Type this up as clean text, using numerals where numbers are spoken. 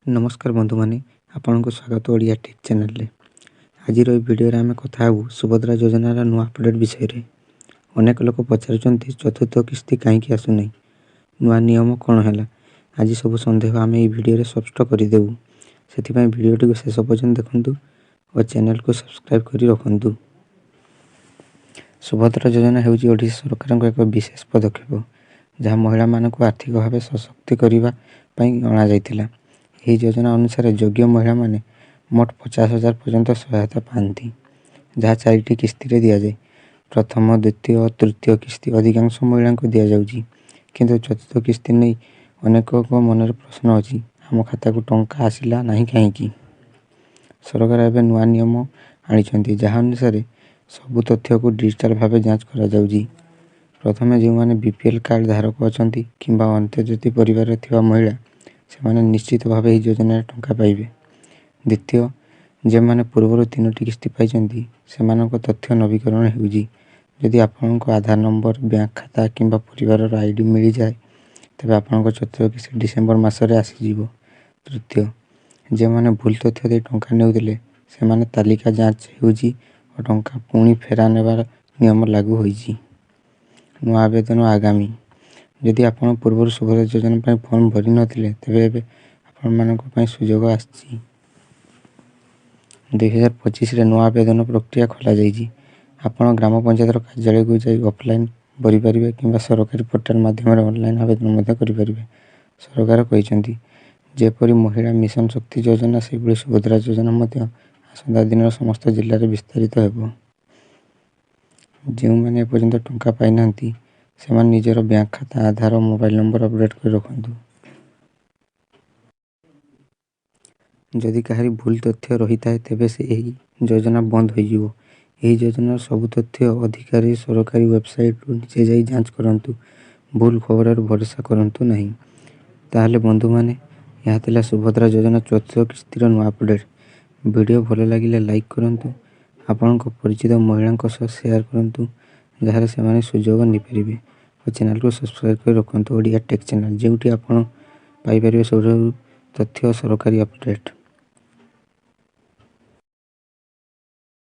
ନମସ୍କାର ବନ୍ଧୁମାନେ, ଆପଣଙ୍କୁ ସ୍ୱାଗତ ଓଡ଼ିଆ ଟେକ୍ ଚ୍ୟାନେଲରେ। ଆଜିର ଏହି ଭିଡ଼ିଓରେ ଆମେ କଥା ହେବୁ ସୁଭଦ୍ରା ଯୋଜନାର ନୂଆ ଅପଡ଼େଟ୍ ବିଷୟରେ। ଅନେକ ଲୋକ ପଚାରୁଛନ୍ତି, ଚତୁର୍ଥ କିସ୍ତି କାହିଁକି ଆସୁନାହିଁ, ନୂଆ ନିୟମ କ'ଣ ହେଲା? ଆଜି ସବୁ ସନ୍ଦେହ ଆମେ ଏହି ଭିଡ଼ିଓରେ ସ୍ପଷ୍ଟ କରିଦେବୁ। ସେଥିପାଇଁ ଭିଡ଼ିଓଟିକୁ ଶେଷ ପର୍ଯ୍ୟନ୍ତ ଦେଖନ୍ତୁ ଓ ଚ୍ୟାନେଲକୁ ସବସ୍କ୍ରାଇବ୍ କରି ରଖନ୍ତୁ। ସୁଭଦ୍ରା ଯୋଜନା ହେଉଛି ଓଡ଼ିଶା ସରକାରଙ୍କ ଏକ ବିଶେଷ ପଦକ୍ଷେପ, ଯାହା ମହିଳାମାନଙ୍କୁ ଆର୍ଥିକ ଭାବେ ସଶକ୍ତ କରିବା ପାଇଁ ଅଣାଯାଇଥିଲା। ଏହି ଯୋଜନା ଅନୁସାରେ ଯୋଗ୍ୟ ମହିଳାମାନେ ମୋଟ 50,000 ପର୍ଯ୍ୟନ୍ତ ସହାୟତା ପାଆନ୍ତି, ଯାହା ଚାରିଟି କିସ୍ତିରେ ଦିଆଯାଏ। ପ୍ରଥମ, ଦ୍ୱିତୀୟ ଓ ତୃତୀୟ କିସ୍ତି ଅଧିକାଂଶ ମହିଳାଙ୍କୁ ଦିଆଯାଉଛି, କିନ୍ତୁ ଚତୁର୍ଥ କିସ୍ତି ନେଇ ଅନେକଙ୍କ ମନରେ ପ୍ରଶ୍ନ ଅଛି, ଆମ ଖାତାକୁ ଟଙ୍କା ଆସିଲା ନାହିଁ କାହିଁକି? ସରକାର ଏବେ ନୂଆ ନିୟମ ଆଣିଛନ୍ତି, ଯାହା ଅନୁସାରେ ସବୁ ତଥ୍ୟକୁ ଡିଜିଟାଲ୍ ଭାବେ ଯାଞ୍ଚ କରାଯାଉଛି। ପ୍ରଥମେ, ଯେଉଁମାନେ ବିପିଏଲ୍ କାର୍ଡ଼ ଧାରକ ଅଛନ୍ତି କିମ୍ବା ଅନ୍ତ୍ୟୋଦୟ ପରିବାରରେ ଥିବା ମହିଳା, ସେମାନେ ନିଶ୍ଚିତ ଭାବେ ଏହି ଯୋଜନାରେ ଟଙ୍କା ପାଇବେ। ଦ୍ୱିତୀୟ, ଯେଉଁମାନେ ପୂର୍ବରୁ ତିନୋଟି କିସ୍ତି ପାଇଛନ୍ତି, ସେମାନଙ୍କ ତଥ୍ୟ ନବୀକରଣ ହେଉଛି। ଯଦି ଆପଣଙ୍କ ଆଧାର ନମ୍ବର, ବ୍ୟାଙ୍କ ଖାତା କିମ୍ବା ପରିବାରର ଆଇଡି ମିଳିଯାଏ, ତେବେ ଆପଣଙ୍କ ଚତୁର୍ଥ କିସ୍ତି ଡିସେମ୍ବର ମାସରେ ଆସିଯିବ। ତୃତୀୟ, ଯେଉଁମାନେ ଭୁଲ ତଥ୍ୟ ଦେଇ ଟଙ୍କା ନେଉଥିଲେ, ସେମାନେ ତାଲିକା ଯାଞ୍ଚ ହେଉଛି ଓ ଟଙ୍କା ପୁଣି ଫେରା ନେବାର ନିୟମ ଲାଗୁ ହୋଇଛି। ନୂଆ ଆବେଦନ ଆଗାମୀ। ଯଦି ଆପଣ ପୂର୍ବରୁ ସୁଭଦ୍ରା ଯୋଜନା ପାଇଁ ଫର୍ମ ଭରିନଥିଲେ, ତେବେ ଏବେ ଆପଣମାନଙ୍କ ପାଇଁ ସୁଯୋଗ ଆସିଛି। 2025ରେ ନୂଆ ଆବେଦନ ପ୍ରକ୍ରିୟା ଖୋଲାଯାଇଛି। ଆପଣ ଗ୍ରାମ ପଞ୍ଚାୟତର କାର୍ଯ୍ୟାଳୟକୁ ଯାଇ ଅଫଲାଇନ୍ ଭରିପାରିବେ କିମ୍ବା ସରକାରୀ ପୋର୍ଟାଲ ମାଧ୍ୟମରେ ଅନଲାଇନ୍ ଆବେଦନ ମଧ୍ୟ କରିପାରିବେ। ସରକାର କହିଛନ୍ତି, ଯେପରି ମହିଳା ମିଶନ ଶକ୍ତି ଯୋଜନା, ସେହିଭଳି ସୁଭଦ୍ରା ଯୋଜନା ମଧ୍ୟ ଆସନ୍ତା ଦିନରେ ସମସ୍ତ ଜିଲ୍ଲାରେ ବିସ୍ତାରିତ ହେବ। ଯେଉଁମାନେ ଏପର୍ଯ୍ୟନ୍ତ ଟଙ୍କା ପାଇନାହାନ୍ତି, ସେମାନେ ନିଜର ବ୍ୟାଙ୍କ ଖାତା, ଆଧାର ଓ ମୋବାଇଲ ନମ୍ବର ଅପଡ଼େଟ୍ କରି ରଖନ୍ତୁ। ଯଦି କାହାରି ଭୁଲ ତଥ୍ୟ ରହିଥାଏ, ତେବେ ସେ ଏହି ଯୋଜନା ବନ୍ଦ ହୋଇଯିବ। ଏହି ଯୋଜନାର ସବୁ ତଥ୍ୟ ଅଧିକାରୀ ସରକାରୀ ୱେବସାଇଟରୁ ନିଜେ ଯାଇ ଯାଞ୍ଚ କରନ୍ତୁ। ଭୁଲ ଖବରରେ ଭରସା କରନ୍ତୁ ନାହିଁ। ତାହେଲେ ବନ୍ଧୁମାନେ, ଏହା ଥିଲା ସୁଭଦ୍ରା ଯୋଜନା ଚତୁର୍ଥ କିସ୍ତିର ନୂଆ ଅପଡ଼େଟ୍। ଭିଡ଼ିଓ ଭଲ ଲାଗିଲେ ଲାଇକ୍ କରନ୍ତୁ, ଆପଣଙ୍କ ପରିଚିତ ମହିଳାଙ୍କ ସହ ସେୟାର କରନ୍ତୁ, ଯାହାରେ ସେମାନେ ସୁଯୋଗ ନେଇପାରିବେ ଓ ଚ୍ୟାନେଲକୁ ସବସ୍କ୍ରାଇବ୍ କରି ରଖନ୍ତୁ ଓଡ଼ିଆ ଟେକ୍ ଚ୍ୟାନେଲ୍, ଯେଉଁଠି ଆପଣ ପାଇପାରିବେ ସବୁଠାରୁ ତଥ୍ୟ ସରକାରୀ ଅପଡ଼େଟ୍।